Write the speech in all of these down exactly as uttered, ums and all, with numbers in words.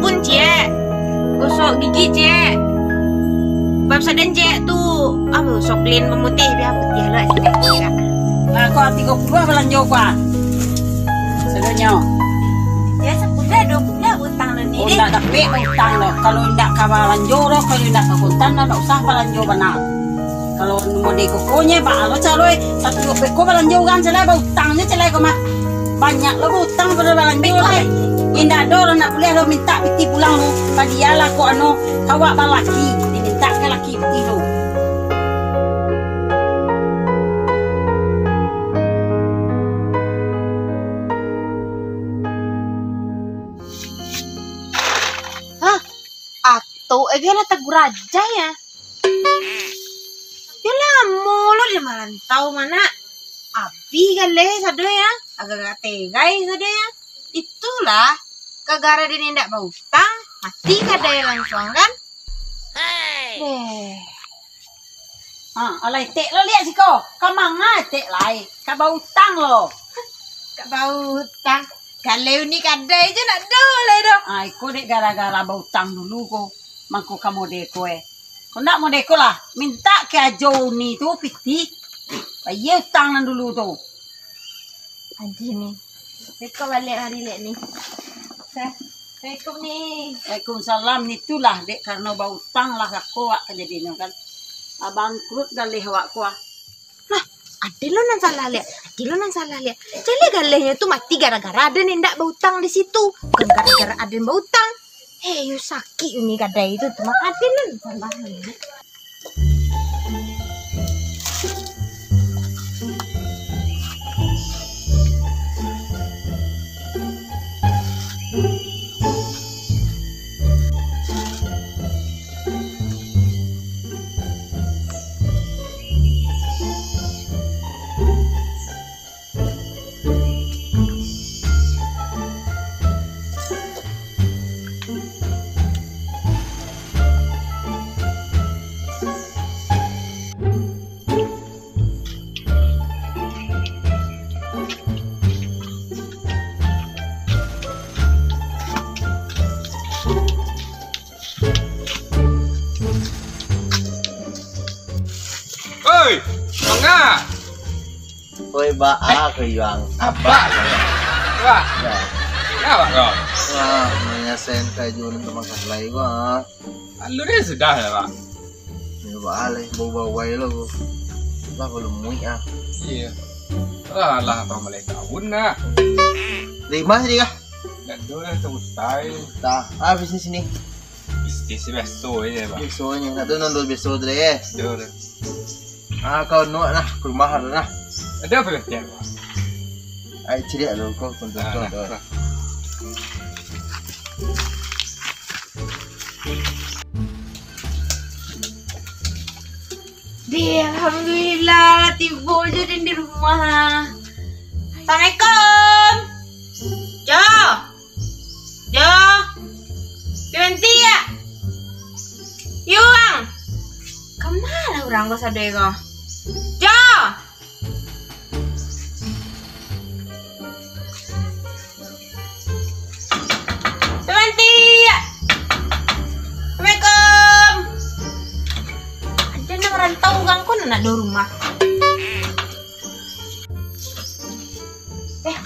Pun ciek. Gosok gigi ciek. Bab sadan ciek tu, apo, soklin pamutih, bia putiah lo ciek. Lah, ko tigo puluah balanjo ko, ah. Sadonyo. Yo, sapuluah, duo puluah utang lo ni, oh, deh. Ndak dapek utang lo. Kalau ndak ka balanjo lo, kalau ndak ka kontan, ndak usah balanjo bana. Kalau model kokonyo, baa lo caro, eh. Satu beko balanjo urang, calai bautang nyo, calai ko mah. Banyak lo bautang pado balanjo, eh. Indak ado lo, ndak buliah lo mintak pitih pulang lo. Padialah ko anu, awak balaki, dimintak ka laki pitih lo. Hah? Atok, eh, bialah tagurajai, ah. Yo lamo lo di marantau, manak. Abih galeh sado, yo. Agak-agak tegai sado, yo. Itulah, gara-gara den indak bautang, mati kadai langsuang, kan? Deh. Ha, alai tek lo liak siko. Ka manga tek lai? Ka bautang lo. Ka bautang. Galeh uni kadai jo ndak ado lai doh. Ah, iko dek gara-gara bautang dulu ko. Mangko ka model ko, eh. Ko ndak model ko lah. Mintak ka ajo uni tu pitih. Bayia utang nan dulu tu. Aji ni. Beko baliak mari lek ni. Sa-, Assalamualaikum ni. Waalaikumsalam. Itulah, dek, karano bautang lah kako awak kajadinyo kan. Ah, bangkrut galeh awak ko, ah. Lah, ado lo nan salah liak. Ado lo nan salah liak. Jaleh galehnyo tu mati gara-gara aden indak bautang di situ. Bukan gara-gara aden bautang. Hei, yo sakik uni kadai tu. Cuma aden nan salah. Oi, manga. Oi, baa ko, Yuang? Abak ko. Abak. Ya. Awak ko. Wah, manyasain kajuan tu mangkaslai ko, ah. Alun sudah lah, Pak. Ya, baa lai, bau-bau ai lo ko. Lah, balum muik, ah. Iyo. Lah, lah, apa mulai tahun dah. Dari ma tadi kah? Dak ado lah, tak usah. Dah. Ah, bisnis sini. Bisnis biaso se, Pak. Biaso se. Dak ado nan biaso tu lai, eh. Ado lah. Ah, kau nuak lah, ka rumah lah. Ado apa latihan, Pak? Ai, ciriak lo kau, tonton. Ah, kau, nah, kau. Deh, alhamdulillah, lah tibo jo den di rumah. Assalamualaikum. Jo. Jo. Pimanti, ya? Yuang. Kama lah urang ko sadai ko? Jo. Pimanti, ya. Assalamualaikum. Aden nan marantau urang ko nan ado rumah. Eh,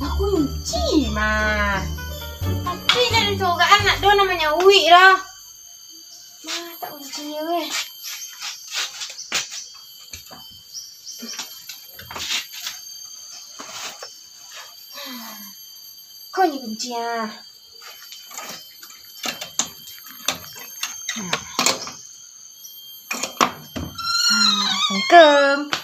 bakunci mah. Tapi dari cogaan ndak ado nan manyauik doh. Mah, tak kunci weh. Ko nyo kunci ah. Assalamualaikum.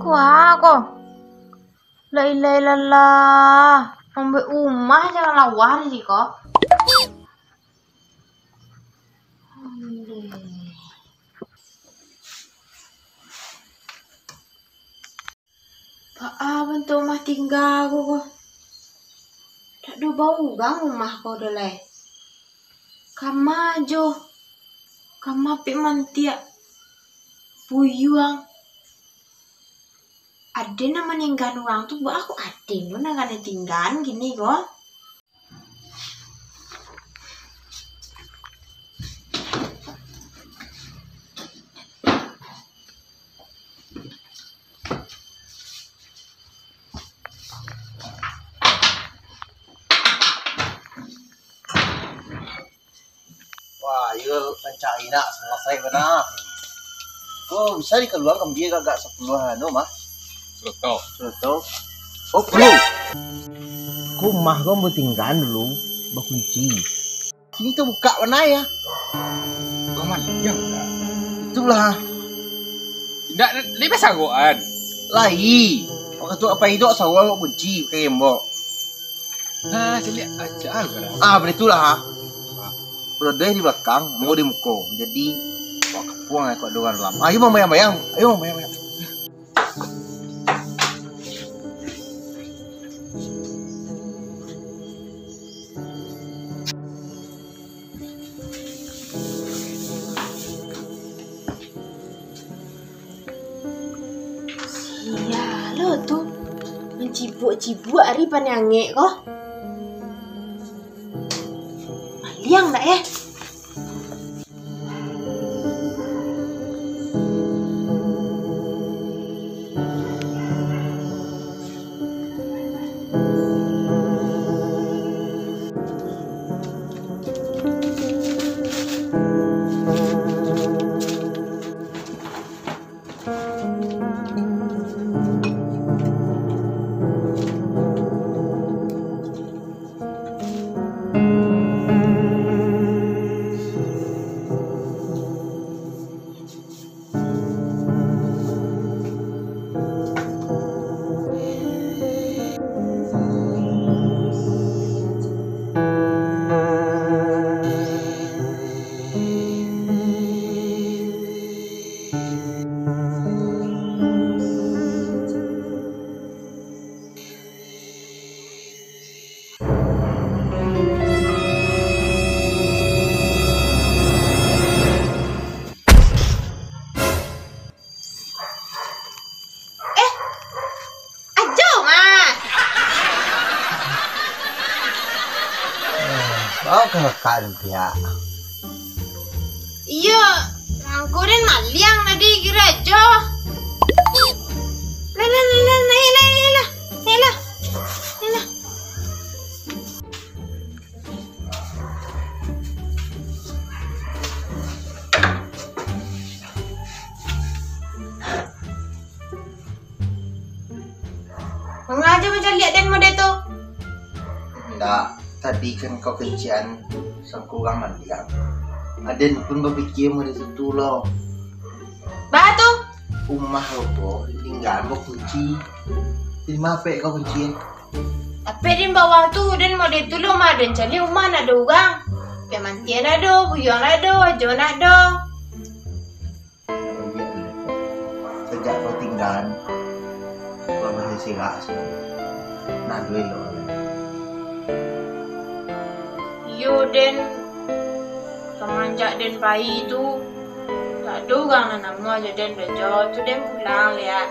Wah, ko. La ilaha illallah. Mambuek umah jangan lawan siko. Baa bantuak umah tingga ko, ko? Dak ado baurang umah ko doh lai. Kama jo, kama pek mantiak, buyuang. Aden nan maninggaan urang tu, baa kok aden tu nan kanai tinggaan kini ko? Wah, iyo rancak inak salasai bana. Oh, bisa dikaluangkan biaya agak sapuluah anu mah. Seratus. Seratus. Oh, perlu. Ko umah ko ambo tinggaan dulu, bakunci. Kini tabukak bana ya. Paman, yang itulah. Indak, lai basaroan. Lai. Wakatu apai tu saroan bakunci, pakai gembok. Nah, caliak aja lah. Ah, baitu lah. Brother di balakang, ambo di muko. Jadi, wak kapuang aku ado urang dalam. Ayo, mambayang-bayang. Ayo, mambayang-bayang. Sia lo tu, mancibuak-cibuak ari paneh angek ko. Maliang dak, eh? Eh, Ajo mah. Bawa ka kakak dulu, pihak. Iyo, mangko den maliang tadi, kiro Ajo. Lah, lah, lah, lah, naik, naik, naik lah. Naik lah. Naik lah. Mangaja mancaliak den mode tu? Indak, tadi kan kau kencian sangko urang maliang. Aden pun bapikia mode tu lo. Baa tu? Umah lo ko, tinggaan bakunci. Di ma pek kau kunci? Tapi di bawah tu, den mode tu lo mah, den caliak umah ndak ado urang. Piak mantiak ndak ado, buyuang ndak ado, ajo ndak ado. Sajak kau tinggaan, kau basirak sudah. Ndak ado elok lai. Iyo, den. Samanjak den pai tu, ndak ado urang nan namuah jo den doh, Jo. Tu den pulang liak.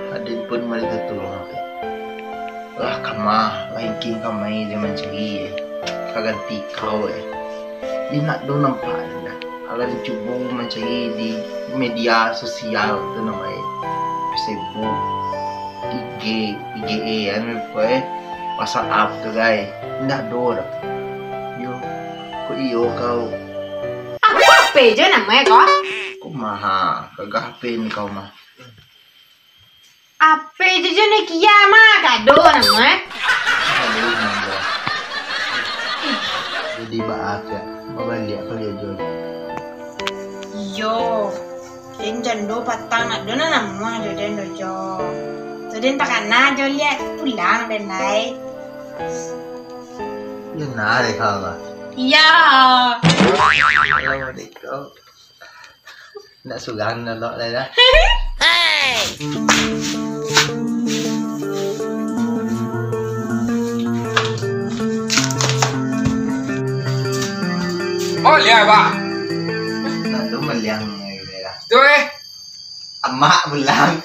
Aden pun mari tatulung, Pek. Lah kama, lah ingkin kamai den mancari, eh, ka ganti kau, eh. Di ndak ado nampak den doh. Alah den cubo mancari di media sosial tu namo e, Facebook, I G, I G E, anu, apo e, WhatsApp tu, gai. Indak ado doh. Yo, kok iyo kau? Apo H P jo namo e ko? Kumaha, gagah H P ni kau mah. H P jo jo Nokia mah, kado namo e. Aduh, namo. Jadi baa, babaliak kali ajo. Iyo. Den jando patang nak do nan namuah jo den dojo. Tu den takana jo liak pulang den lai. Yo nah deh kawan. Iya. Assalamualaikum. Nak surang nolok lah dah. Oh, lihat, Pak. Nak tu meliang lagi dah. Tu, eh. Amak pulang.